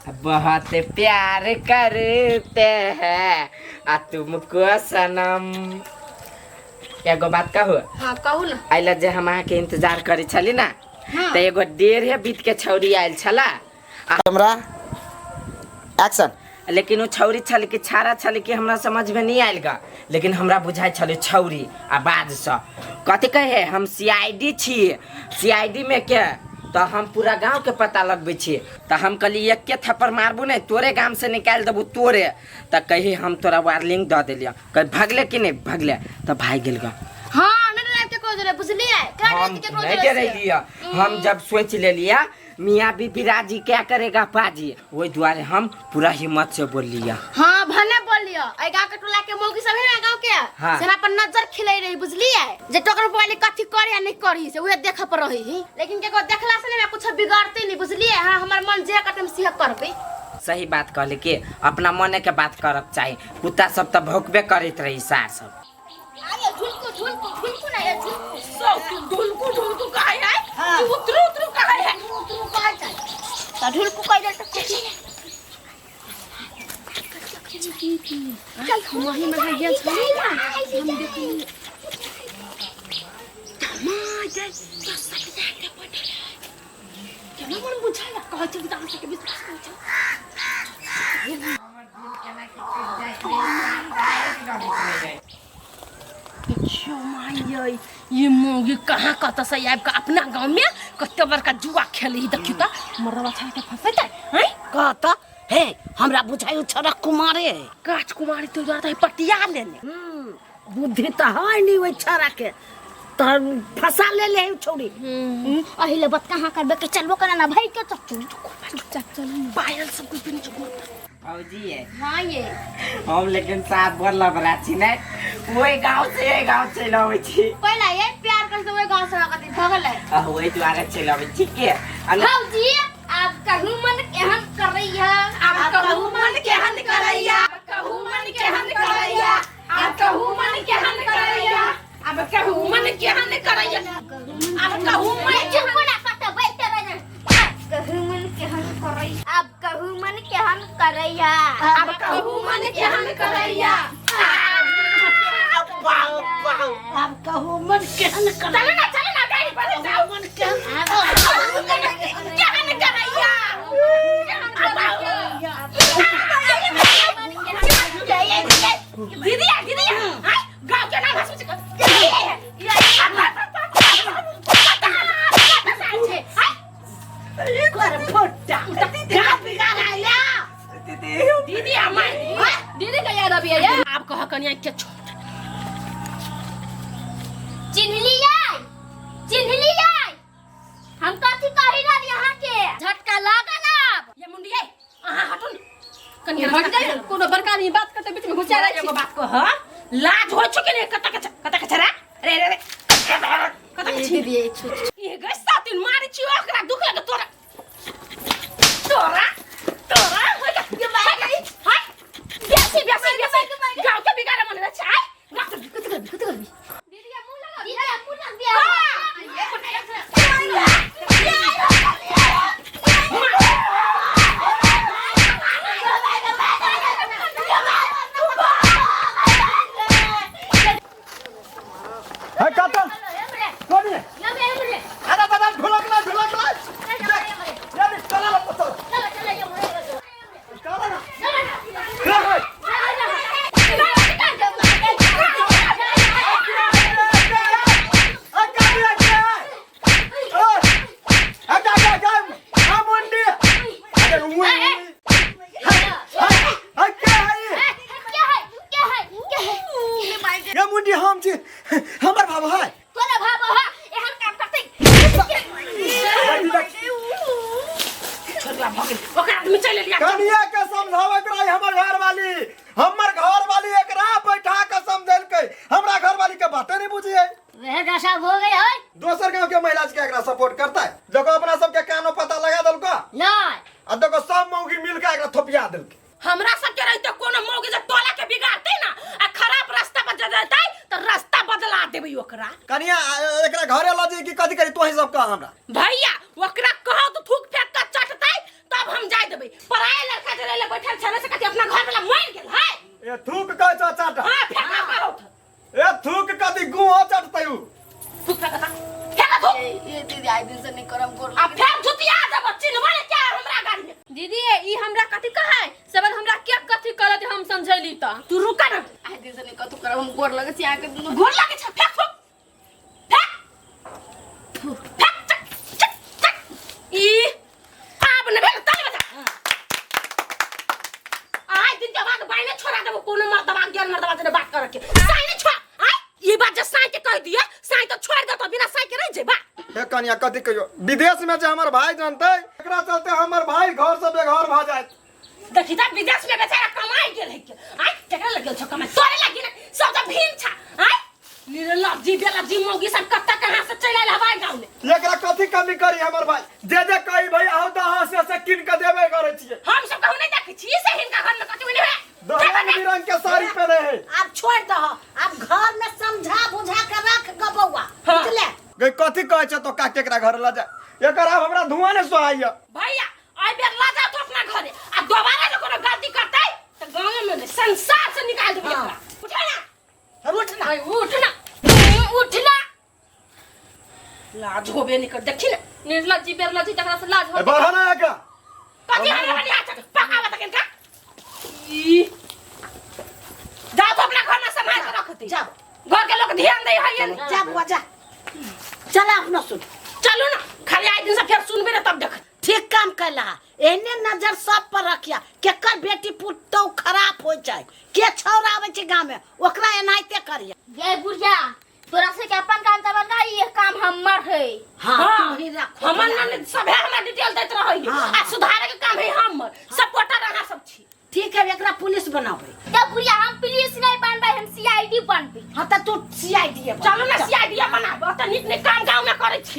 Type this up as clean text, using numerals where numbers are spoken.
बहुत प्यार करते हैं आ तुमको सनम। एगो बात कहू? हाँ, कहू ना। अइला जे हम अहाँके इंतजार करै छली ना, हाँ। तऽ एगो डेढ़े बीत के छौरी आयल छला। Camera action. लेकिन ओ छौरी छल कि छाड़ा छल कि हमरा समझ में नहीं आयल गा, लेकिन हमरा बुझाइ छलै छौरी। आ बादसँ कथी कहे, हम सीआईडी छी, सीआईडी में के तऽ हम पूरा गांव के पता लगबै छी। तऽ हम कहली एके थप्पड़ मारबू ने तोरे गाम से निकालि देबू तोरे। तऽ कही हम तोरा वार्निंग दऽ देलियौ। कही भगले कि नहीं भगले, तऽ भागि गेल गा। हाँ, नहीं डराइब के कोई जरूरत, बुझलिए? क्या हम डराइब के कोई नहीं जरूरत से? डरेलियै। हम जब सोच लेलियै मियाँ बीबी राजी क्या करेगा पाजी, ओहि दुआरे हम पूरा हिम्मत से बोललियै। हाँ, भने बोलियो। एहि गांव के टोला के मौगी सब है ना गांव के, हाँ। से अपन नजर खिलै रही, बुझलिए? जे टोकर वाली कथी करे या नहीं करी से उहे देखे पर रही ही। लेकिन केको देखला से नहीं कुछ बिगाड़ते नहीं, बुझलिए? हाँ, हमर मन जे करते हम सिह करबे। सही बात कहले कि अपना मने के बात करक चाही। कुत्ता सब तऽ भौंकबे करैत रही सार सब। आगे झुलकू झुलकू झुलकू ना ये झुलकू। सब ढुलकू ढुलकू कहे है कि उतरू उतरू कहे है? उतरू कहै छै त ढुलकू कह दे त चल चल। वही में है गेल छली ना, हम देखली मां जाय तो सब जाके पटे केना मन बुझाया कहै छै कि अहाँ सबके विश्वास करै छै। देखियो माय यै, ये मौगी कहाँ कतऽ से आबि कऽ अपना गाँव में कते बड़का जुआ खेले देखियो तऽ मरवा छाड़ के फंसेतै हैं। कहता हे हमरा बुझाइ छोरा कुमारे है। काच कुमारी तो जाता है पटिया लेने। बुद्धि तऽ है नहीं ओहि छोरा के, तऽ फंसा ले ले है छौड़ी। अहिले बत कहाँ करबे के चलबो करा ना भाई के चच्चू। चुपचाप चल, पायल सब कुछ बिन चुप। भौजी ये। हाँ ये। हम लेकिन साथ बर लबरा छी ने, ओहि गांव से एहि गांव चलि अबै छी। पहिला ये प्यार कर से ओहि गांव से कथी भगल है। आ ओहि दुआरे चलि अबै छी के भौजी आप कहू मन केहन करैया। आप कहू मन केहन करैया। कहू मन केहन करैया। आप कहू मन केहन करैया। अब कहू मन केहन करैया। अब कहू मन चुप ना कत बैठ रह। कहू मन केहन करैया। अब कहू मन केहन करैया। अब कहू मन केहन करैया। अब कहू मन केहन करैया। चलो ना, चलो ना, गाड़ी पर जाओ। मन केहन केहन करैया। दीदी आ, दीदी आ, गाँव के नाम हंसू। कर फोटा गाँव बिगाड़ाया। दीदी आ माय दीदी का याद अभी है। आप कह कनिया के छोट चिन्हलियै चिन्हलियै हम कथी कहि रहल यहाँ के झटका लागल आब। ये मुंडिया अहाँ हटू न कनिया। हट जाइए, कोनो बड़का आदमी बात करते बीच में घुसा रहे। एगो बात कह, लाज हो चुके ने? कत के कत के छरा रे रे रे कत के छी? दीदी छोट ये गई सातिन मारी छी ओकरा दुख लगे। तोरा तोरा तोरा हो जा ये मार गई। हाय बेसी बेसी बेसी गांव के बिगाड़े मन रे छै गांव के। कत करबी कत करबी? दीदी मुंह लगा, दीदी मुंह लग दिया। है काटल कोनी अरे दादा ढोलक ना, ढोलक ना यार, चला ला पत्थर चला ना। रे ए काटी ए ए का का का आ मुंडी अरे उई है के है? क्या है क्या है क्या है? ये मुंडी हम छी, हमर बाबा है। तोरा भाव है एहन काम करते? छोटवा भऽ गेल, ओकरा आदमी चलि एलिया। कनिया के समझावे के रही। हमर घर वाली, हमर घर वाली एकरा बैठा के समझेलकै। हमरा घर वाली के बाते नहीं बुझिए। वह दशा हो गई है। दोसर गांव के महिला के एकरा सपोर्ट करता है। देखो अपना सबके कानो पता लगा देलको। नहीं। आ देखो सब मौगी मिल के एकरा थोपिया देलकै। हमरा सबके रहिते कोनो मौगी जे टोला के बिगाड़ते ना आ खराब रास्ता पर जतै त रास्ता बदला देबै ओकरा। कनिया एकरा घरे ल जाई कि कथी करी, तोही सब कह हमरा। भैया ओकरा कहौ तो थूक फेंक के चटतै तब हम जाय देबै। पराया बैठल छले से कथी अपना घर वाला मर गेल है ए थूक कहै छौ चाटा हां फेंका कहो ए थूक कथी गुहो चटतै उ थूक फेंका ता फेंका थूक ये दीदी आइ दिन से नहीं करम गोर आ फेर जुतिया देब चिन्हबा ने क्या हमरा गाड़ी में दीदी ई हमरा कथी कहै सबन हमरा के कथी करत हम समझैली त तू रुका ना आइ दिन से नहीं कथू करम हम गोर लगै छी अहाँके दुनू गोर लागे छ फेंक थूक फेंक फेंक चक चक चक ई आब न भेल ताली बजा आइ दिन के बाद बाइने छोड़ा देबो कोनो मर्दबा ज्ञान मर्दबा से बात करे के साई नहीं छोड़ा आइ ई बात जे साई के कह दिए साई तो छोड़ देतो बिना साई के रह जेबा हे कनिया कथी कहियो विदेश में जे हमर भाई जानतै एकरा चलते हमर भाई घर से बेघर भऽ जायत देखी त विदेश में बेचारा कमाई गेल है के आइ केकरा लग गेल छौ कमाई तोरे लगी ना सब त भीम छा आइ निर्लज्जी बेलज्जी मौगी सब कत्ता कहाँ से चलि आयल हवाई गाँव में एकरा कथी कमी करी हमर भाई जे जे कही भाई आओ तऽ अहाँ से से कीन के देबे करै छियै हम सब कहू नहीं देखै छी से हिनका घर में कथी नहीं है रंग बिरंग के साड़ी पहने है आब छोड़ दह आब घर में समझा बुझा के रख गबौआ हाँ। बुझले गई कथी कहै छै तो का केकरा घर ल जा एकर आब हमरा धुआं ने सोहाइया भैया आई बेर ला जाओ तो अपना घरे आ दोबारा जो कोनो गलती करतै त गांव में नहीं संसार से निकाल देबै एकरा उठा ना उठ ना आई उठ ना उठ ना लाज होबे नहीं कर देखी ना निर्लज्जी बेरलज्जी तकरा से लाज ए हो बढ़ा ना एकरा कथी हमरा बनी हाथ पकावा तक इनका ई जाओ तो अपना घर में संभाल के रख दे जाओ। घर के लोग ध्यान दे है नहीं जा बुआ जा चला अपना सुन चलू ना खाली आई दिन से फिर सुनबे ना तब देख ठीक काम कैला एहने नजर सब पर रखिया केकर बेटी पुतोह खराब हो जाए के छौरा आबै छै गाँव में ओकरा एनाहिते करिया गे बुढ़िया तोरा से के अपन काम तब ना ये काम हमर है हाँ हाँ, तू ही रख हमर ननद सब है हमरा डिटेल दैत रहै हाँ, आ सुधारे के काम है हमर सपोर्टर अहाँ सब छी ठीक है एकरा पुलिस बनाबै तो बुढ़िया हम पुलिस नहीं बनबै हम सीआईडी बनबै हाँ तऽ तू सीआईडी चलू ना सीआईडी बनाबो तऽ नीक नीक काम गाँव में करै छी